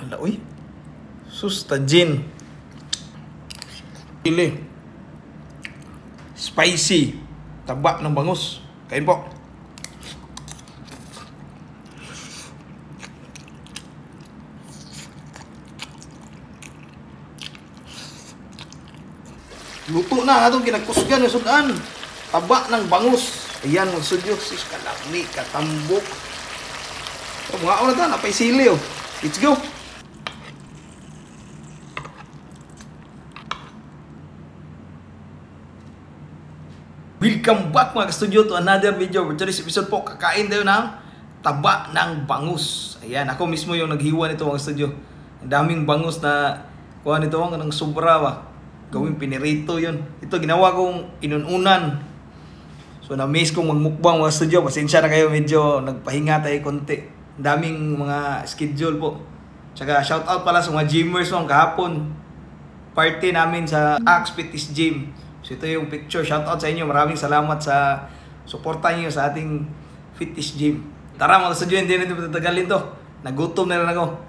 Hala, uy. Sus, tajin. Chili. Spicy. Taba ng bangus. Kain po. Luto na atong kinagkusgan ng sudan. Taba ng bangus. Ayan, mga sudyo. Sis, kalami, katambok. So, mga oras na, napay sili, oh. Let's go. Welcome back mga ka-studio to another video. For today's episode po, kakain tayo ng taba ng bangus. Ayan, ako mismo yung naghiwa nito mga ka-studio. Ang daming bangus na kuha nito ng sobra ba. Gawing pinirito yun. Ito ginawa kong inununan. So na-miss kong magmukbang mga ka-studio. Pasensya na kayo, medyo nagpahinga tayo konti. Ang daming mga schedule po. Tsaka shoutout pala sa mga gymmers mo kahapon. Party namin sa Axe Fitness Gym. So ito yung picture. Shoutout sa inyo. Maraming salamat sa suporta niyo sa ating fitness gym. Tara mga ka-studio, hindi natin patatagalin to. Nagutom na rin ako.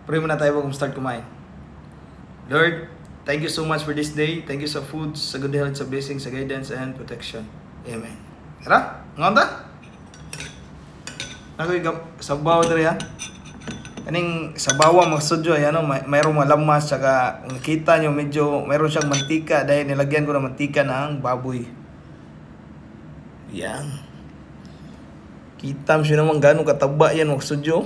Pray muna tayo bago start kumain. Lord, thank you so much for this day. Thank you sa food, sa good health, sa blessing, sa guidance, and protection. Amen. Tara, ngonta? Nakoy sabaw diri ha. Kaning sabawa mga studio ay ano, mayroong malamas tsaka nakita nyo medyo mayroon siyang mantika dahil nilagyan ko ng mantika ng baboy. Yan. Kita mo siya naman gano'ng kataba yan mga studio.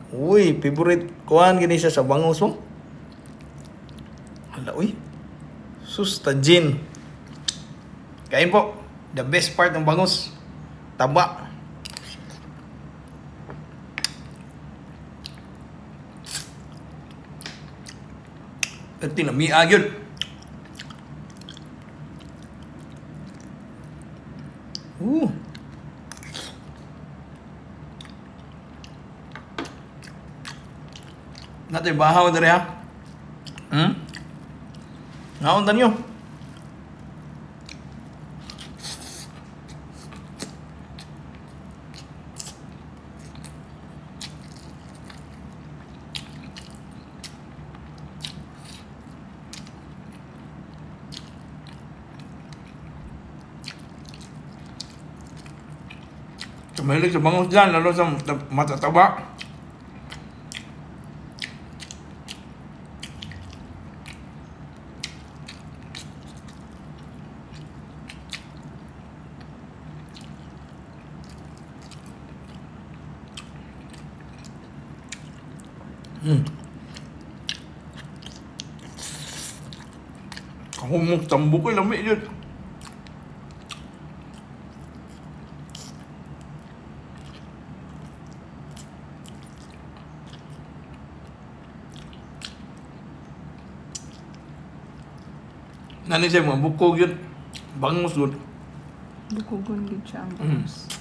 Uy, favorite kuhan gini siya sa bangus mo. Hala, uy. Sus, tajin. Kain po. The best part ng bangus. Taba. At tinamiya yun. Natin bahaw na rin ha. Nauntan nyo. Mahilig sa bangus dyan, lalo sa matataba. Kahumong tambok ay lamig yun. Nani siya mga bukog yun. Bangus yun. Bukogon gid siya ang bangus.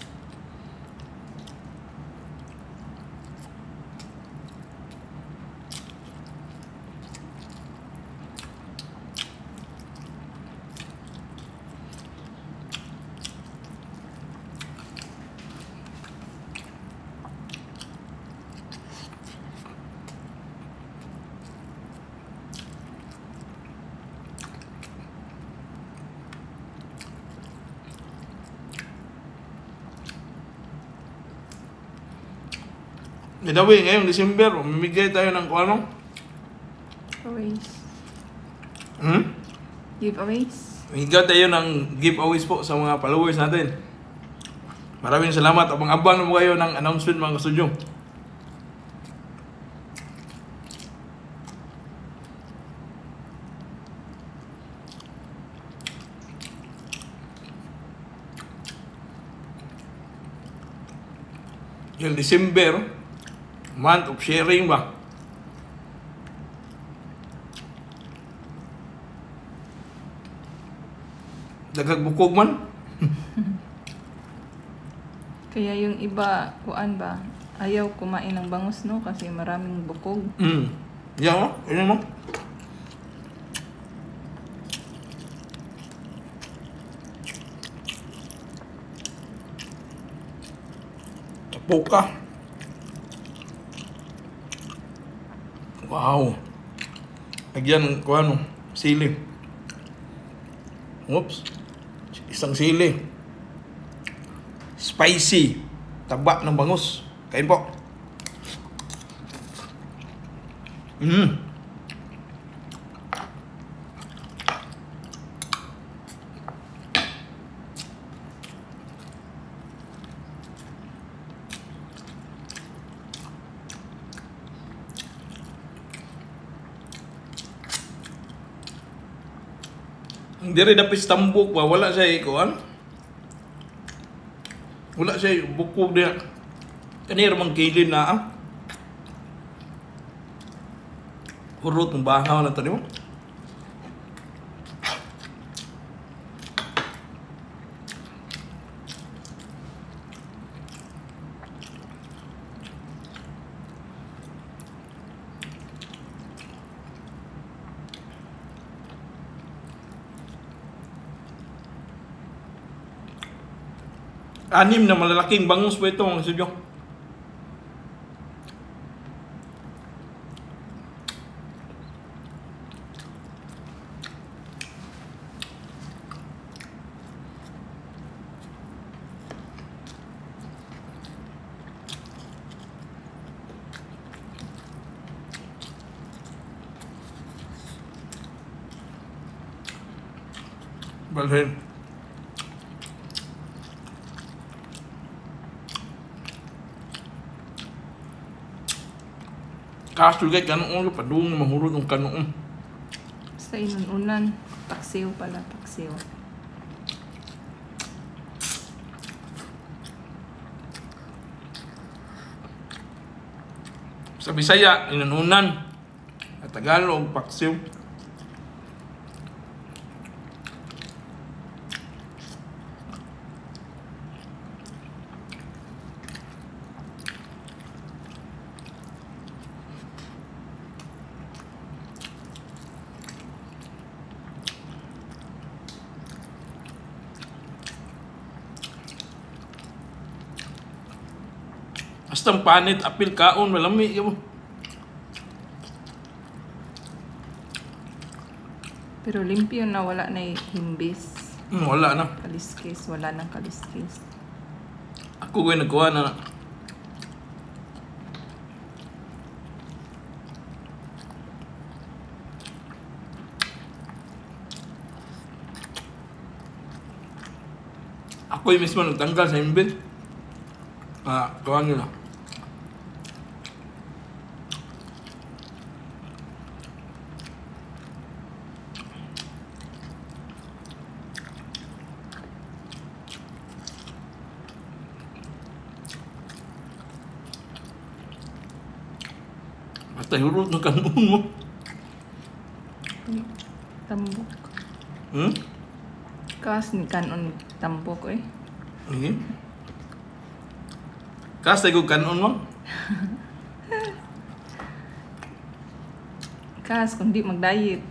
Giveaway ngayong December, mamimigay tayo ng kung ano? Giveaways. Giveaways. Mamimigay tayo ng giveaways po sa mga followers natin. Maraming salamat. Abang-abang mo kayo ng announcement mga ka-studio. Yung December, month of sharing ba? Dagag bukog man. Kaya yung iba, kuan ba, ayaw kumain ng bangus no kasi maraming bukog. Yan mo, yun mo. Tapok ka. Wow. Lagyan ko ano, sili. Oops. Isang sili. Spicy. Taba ng bangus. Kain po. Ang diri dapis tambok ba, wala siya ikuan. Wala siya bukog dia. Kanir mang kilin na ah. Hurot ng bahaw na to di mo. Anim na malalaking bangus po ito mga studio. Balhin. Kaso guys, kanoon ka padung mahurot ng kanoon. Sa inununan, paksiw pala, paksiw. Sa Bisaya, inanunan. At Tagalog, paksiw. Astang panit, apil kaon, malami mo. Pero limpyo na, wala na himbis. Wala na. Kaliskis, wala nang kaliskis. Ako ko nagkuha na. Ako yung mismo nagtanggal sa himbin. Kuha nyo na. Basta hurot ng kanon mo. Tambok. Hmm? Kas ni kanon tambok eh. Kas tayo kanon mo? Kas, kundi mag-diet.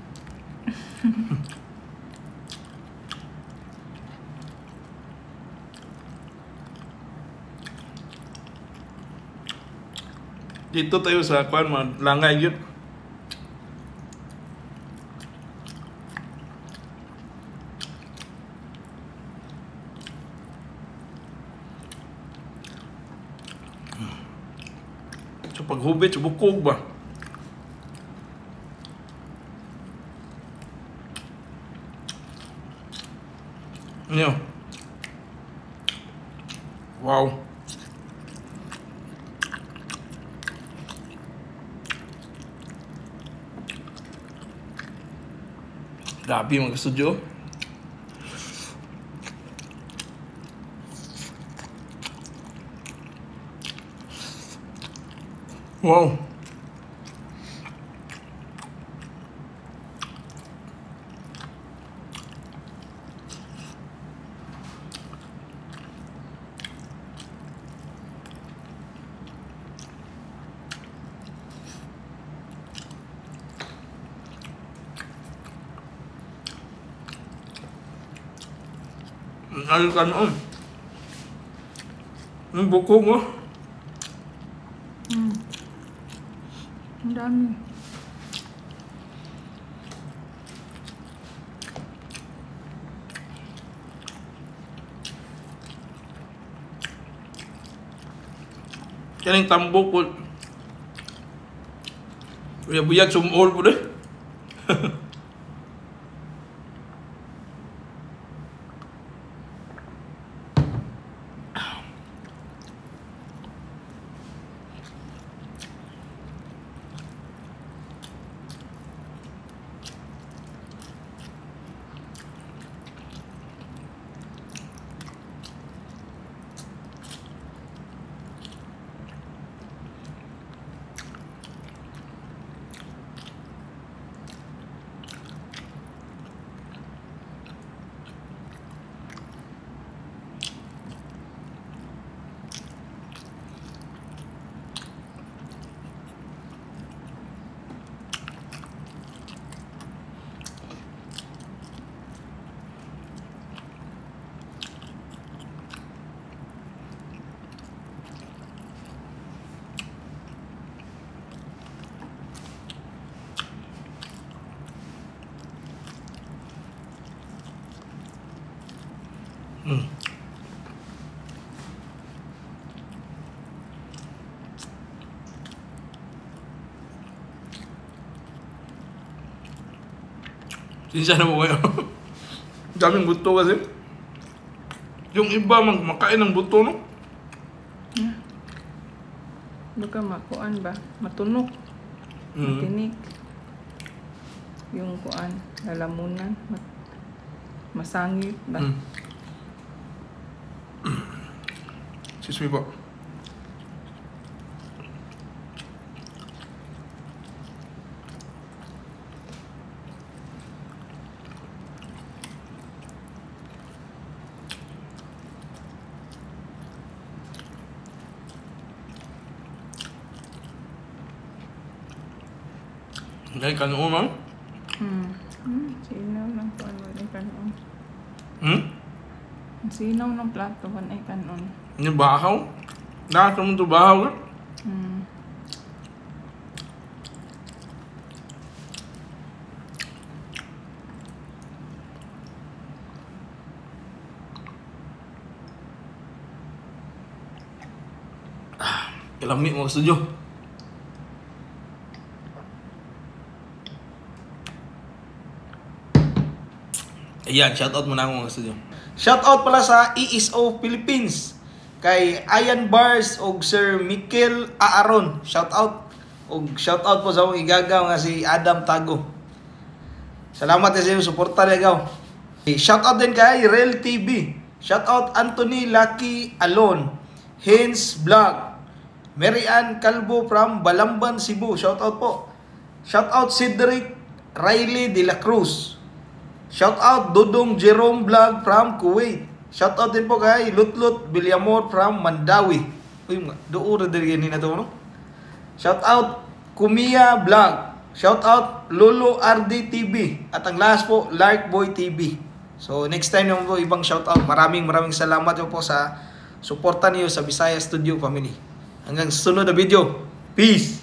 Dito tayo sa kuan langay yun. So paghubit sa bukog ba? Nyo. Wow. Grabe mga kastudyo. Wow. Ano kanon? Ang bukog mo. Ang dami. Kaning tambok po. Buyag sumol po deh. Sinsya na po kayo. Daming buto kasi. Yung iba makain ng buto, no? Baka makuan ba? Matunok. Matinik. Yung kuan, lalamunan. Masangit ba? Excuse me po. Dahil kanon, ma'am? Sinaw ng kuan, wala kanon. Sinaw ng plato, wala kanon. Yung bahaw? Nakasa mo ito bahaw, eh? Kalami mo studio. Ayan, shoutout muna ako mga studio. Shoutout pala sa ESO Philippines. Kay Ian Bars o Sir Mikel Aaron. Shoutout. O shoutout po sa akong igagaw nga si Adam Tago. Salamat sa inyo, suporta na ikaw. Shoutout din kay Real TV. Shoutout Anthony Lucky Alon. Hens Vlog. Mary Ann Calvo from Balamban, Cebu. Shoutout po. Shoutout Cedric Riley de la Cruz. Shoutout Dudong Jerome Vlog from Kuwait. Shoutout din po kay Lutlut Bilyamor from Mandawi. Uy, doon rin na ito, no? Shoutout Kumia Vlog. Shoutout Lolo RD TV. At ang last po, Lark Boy TV. So, next time naman po, ibang shoutout. Maraming salamat po sa suporta niyo sa Bisaya Studio Family. Hanggang sunod na video. Peace!